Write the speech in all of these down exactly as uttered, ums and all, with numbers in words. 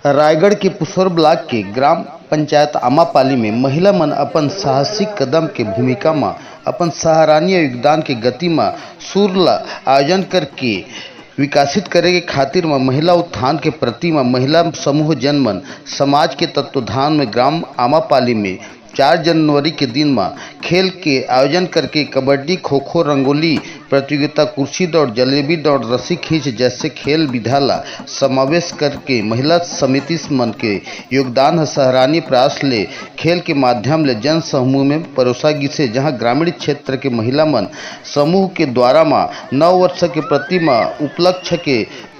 रायगढ़ के पुसौर ब्लॉक के ग्राम पंचायत आमापाली में महिला मन अपन साहसिक कदम के भूमिका म अपन सराहनीय योगदान के गति म सुर ल आयोजन करके विकसित करे के खातिर म महिला उत्थान के प्रति म महिला समूह जन मन समाज के तत्वधान में ग्राम आमापाली में चार जनवरी के दिन म खेल के आयोजन करके कबड्डी, खो-खो, रंगोली प्रतियोगिता, कुर्सी दौड़, जलेबी दौड़, रस्सी खींच जैसे खेल विधा ला समावेश करके महिला समिति मन के योगदान ह सराहनीय प्रयास ले खेल के माध्यम ले जन समूह में परोसा गिसे, जहां ग्रामीण क्षेत्र के महिला मन समूह के द्वारा म नव वर्ष के प्रति म उपलक्ष्य के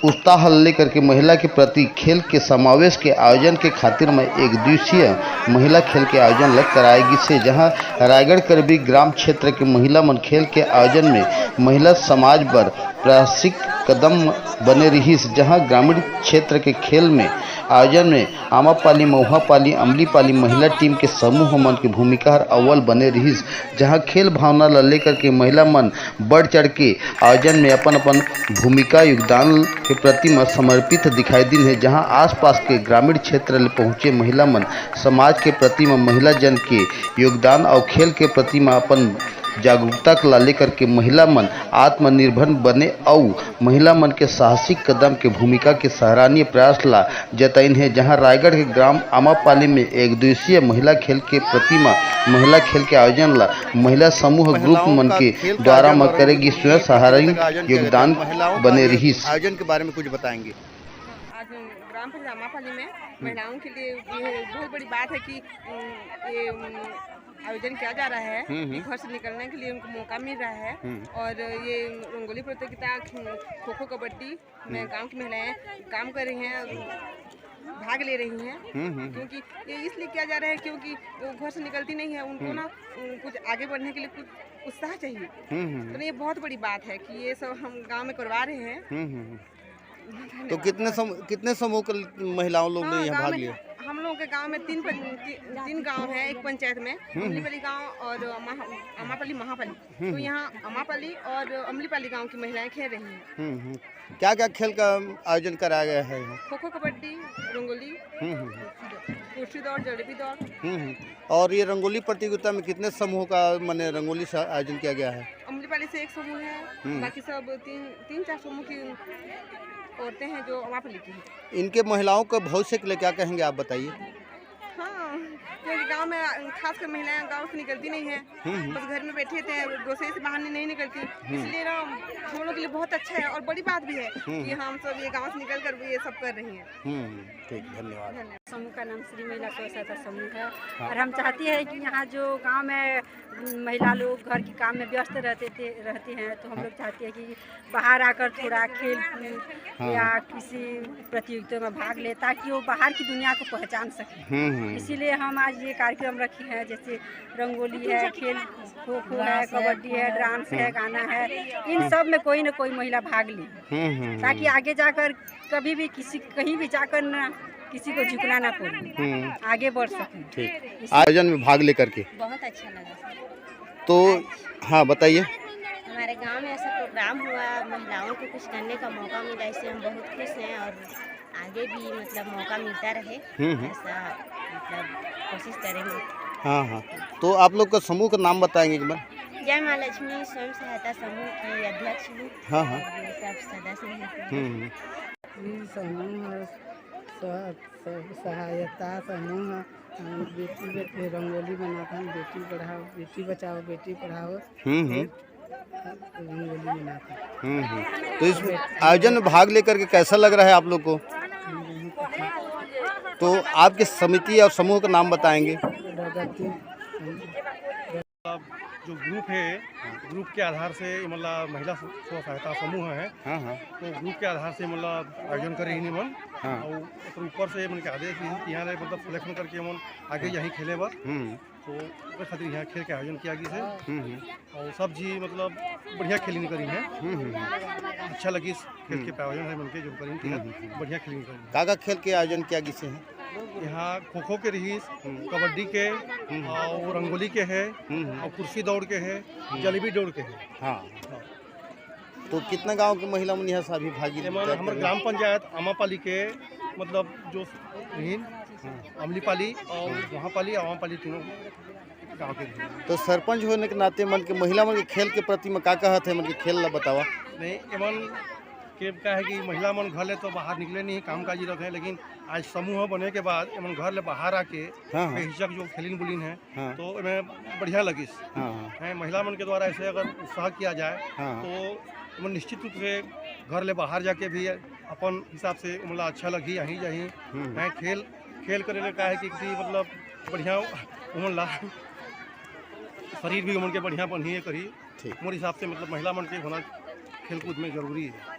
उत्साह लेकर के महिला के प्रति खेल के समावेश के आयोजन के खातिर म एक दिवसीय महिला खेल के आयोजन ल कराए गिसे, जहां रायगढ़ करबी ग्राम क्षेत्र के महिला मन खेल के आयोजन में महिला समाज बर प्रासंगिक कदम बने रिहिस, जहां ग्रामीण क्षेत्र के खेल में आयोजन में आमापाली, महुआपाली, अमलीपाली महिला टीम के समूह मन के भूमिका हर अव्वल बने रिहिस, जहां खेल भावना ल लेकर के महिला मन बढ़ चढ़ के आयोजन में अपन अपन भूमिका योगदान के प्रति म समर्पित दिखाई दिन हे, जहां आसपास के ग्रामीण क्षेत्र ले पहुंचे महिला मन समाज के प्रति म महिला जन के योगदान अउ खेल के प्रति म अपन जागरूकता ला लेकर के महिला मन आत्मनिर्भर बने अउ महिला मन के साहसिक कदम के भूमिका के सराहनीय प्रयास ला जताइन हे, जहां रायगढ़ के ग्राम आमापाली में एक दिवसीय महिला खेल के प्रति म महिला खेल के आयोजन ला महिला समूह महिलाओं ग्रुप मन का के खेल के द्वारा आयोजन म और करे गिस स्वयं सहायता खेल का आयोजन किया गया था। योगदान महिलाओं का बने ये रिहिस। आयोजन के बारे में कुछ बताएंगे। आज ग्राम पंचायत आमापाली में हम्म। महिलाओं के लिए ये बहुत बड़ी बात है कि, उम, ये, उम, आयोजन किया जा रहा है। हम्म, हम्म। घर से निकलने के लिए उनको मौका मिल रहा है हम्म। और ये रंगोली प्रतियोगिता, खो-, खो-खो, कबड्डी में हम्म। गांव की महिलाएं काम कर रही हैं, भाग ले रही हैं, हम्म, हम्म, हम्म। क्योंकि ये इसलिए किया जा रहा है क्योंकि वो घर से निकलती नहीं है, उनको हम्म। ना, उम, कुछ आगे बढ़ने के लिए कुछ उत्साह चाहिए। हम्म, हम्म, हम्म। तो ये बहुत बड़ी बात है कि ये सब हम गांव में करवा रहे हैं। हम्म, हम्म, हम्म। तो धन्यवाद। कितने सम-, कितने समूह के ल-, महिलाओं लोग ने हाँ, यहाँ गांव भाग में, लिया? हम लोगों के गांव में तीन पं-, ती-, तीन गांव हैं एक पंचायत में, हम्म, हम्म। अमलीपाली गांव और महा-, आमापाली, महापाली। हम्म, तो हम्म। यहाँ आमापाली और अमलीपाली गांव की महिलाएं खेल रही हैं। हम्म, हम्म। क्या-क्या खेल का आयोजन कराया गया है यहाँ? खो-खो, कबड्डी, रंगोली, हम्म, हम्म, हम्म। कुर्सी दौड़, जलेबी दौड़। हम्म, हम्म। और ये रंगोली प्रतियोगिता में कितने समूहों का, माने, रंगोली सा आयोजन किया गया है? अमलीपाली से एक समूह है, हम्म। बाकी सब तीन, तीन चार समूह की औरतें हैं जो आमापाली की हैं। इनके महिलाओं के भविष्य के लिए क्या कहेंगे आप, बताइए। हाँ, क्योंकि गांव में, खासकर महिलाएं गांव से निकलती नहीं है, हम्म, हम्म। बस घर में बैठे थे, रसोई से बाहर नहीं, नहीं निकलती, हम्म। इसलिए ना हम लोग के लिए बहुत अच्छा है और बड़ी बात भी है हम्म। कि हम सब ये गांव से निकल कर ये सब कर रही हैं। हम्म, ठीक, धन्यवाद। धन्यवाद। समूह का नाम श्री महिला स्व सहायता समूह है हाँ। और हम चाहती है कि यहाँ जो गांव में महिला लोग घर के काम में व्यस्त रहते थे, रहती हैं, तो हम हाँ। लोग चाहते हैं कि बाहर आकर थोड़ा खेल कूद हाँ। या किसी प्रतियोगिता में भाग ले, ताकि वो बाहर की दुनिया को पहचान सके। हम्म, हम्म। इसीलिए हम आज ये कार्यक्रम रखे हैं, जैसे रंगोली है, खेल, खो खो है, कबड्डी है, डांस है, हम्म। गाना है, इन सब में कोई ना कोई महिला भाग ले, हम्म, हम्म, ताकि हम्म। आगे जाकर कभी भी किसी, कहीं भी जाकर ना किसी को झुकना ना पड़े, हम्म। आगे बढ़ सकें। ठीक। इस आयोजन में भाग लेकर के बहुत अच्छा लगा सर। तो हाँ, बताइए। हमारे गांव में ऐसा प्रोग्राम हुआ, महिलाओं को कुछ करने का मौका मिला, इससे हम बहुत खुश हैं और आगे भी, मतलब, मौका मिलता रहे, हम्म, हम्म। ऐसा, मतलब, कोशिश करेंगे। हाँ, हाँ। तो आप लोग का समूह का नाम बताएंगे एक बार? जय माँ लक्ष्मी स्वयं सहायता समूह की अध्यक्ष हूँ। हाँ, हाँ। और ये सब सदस्य हैं। हम्म, हम्म। ई समूह ह स्व, स्व सहायता समूह ह, अ, बेटी, बेटी रंगोली बनाथन, बेटी बढ़ाओ, बेटी बचाओ, बेटी पढ़ाओ। हम्म, हम्म। रंगोली बनाथन। हम्म, हम्म। तो इस आयोजन में भाग लेकर के कैसा लग रहा है आप लोग को? बहुत अच्छा। तो आपकी समिति और समूह का नाम बताएंगे? प्रगति। जो ग्रुप है, ग्रुप के आधार से, मतलब, महिला स्व सहायता समूह है, हाँ, हाँ। तो ग्रुप के आधार से, मतलब, आयोजन करे ही मन। हाँ। और ओकर ऊपर से मन के आदेश रही कि यहाँ ले, मतलब, सिलेक्शन करके मन आगे हाँ। यहीं खेले बर। हम्म। तो ओकर खातिर यहाँ खेल के आयोजन किया गया है। हम्म, हम्म। और सब जी, मतलब, बढ़िया खेलिन करी है। हम्म, हम्म, हम्म। अच्छा लगिस खेल के हम्म। आयोजन है मन के जो करी, हम्म, हम्म, हम्म। बढ़िया खेलिन करी। का का खेल के आयोजन किया गया है? यहाँ खो खो के रहीस, हम्म। कबड्डी के, हम्म। और रंगोली के है, हम्म, हम्म। और कुर्सी दौड़ के है, हम्म। जलेबी दौड़ के है। हाँ। हाँ। तो कितना गांव के महिला मन यहाँ से अभी भागी एमन लेते हमर हैं? ग्राम पंचायत आमापाली के मतलब जो रहिन, अमलीपाली और वहाँ पाली, आवाम पाली तीनों गाँव के रहिन। तो सरपंच होने के नाते मन के महिला मन के खेल के प्रति में का कहत हे, मन के खेल ला बतावा। नहीं, एमन के का है कि महिला मन घर ले तो बाहर निकले नहीं, काम काजी रहते हैं, लेकिन आज समूह बने के बाद एमन घर ले बाहर आके हाँ, हाँ। बेहिचक जो खेलिन बुलिन है, हाँ। तो एमे बढ़िया लगिस। हाँ, हाँ। हैं, महिला मन के द्वारा ऐसे अगर उत्साह किया जाए, हाँ। तो एमन निश्चित रूप से घर ले बाहर जाके भी अपन हिसाब से ओमन ला अच्छा लगही, आही जाही। हम्म। हैं, खेल, खेल करे ले का है कि, कि मतलब बढ़िया ओमन ला शरीर भी ओमन के बढ़िया बनही, ये करही। ठीक। मोर हिसाब से मतलब महिला मन के होना खेलकूद में जरूरी है।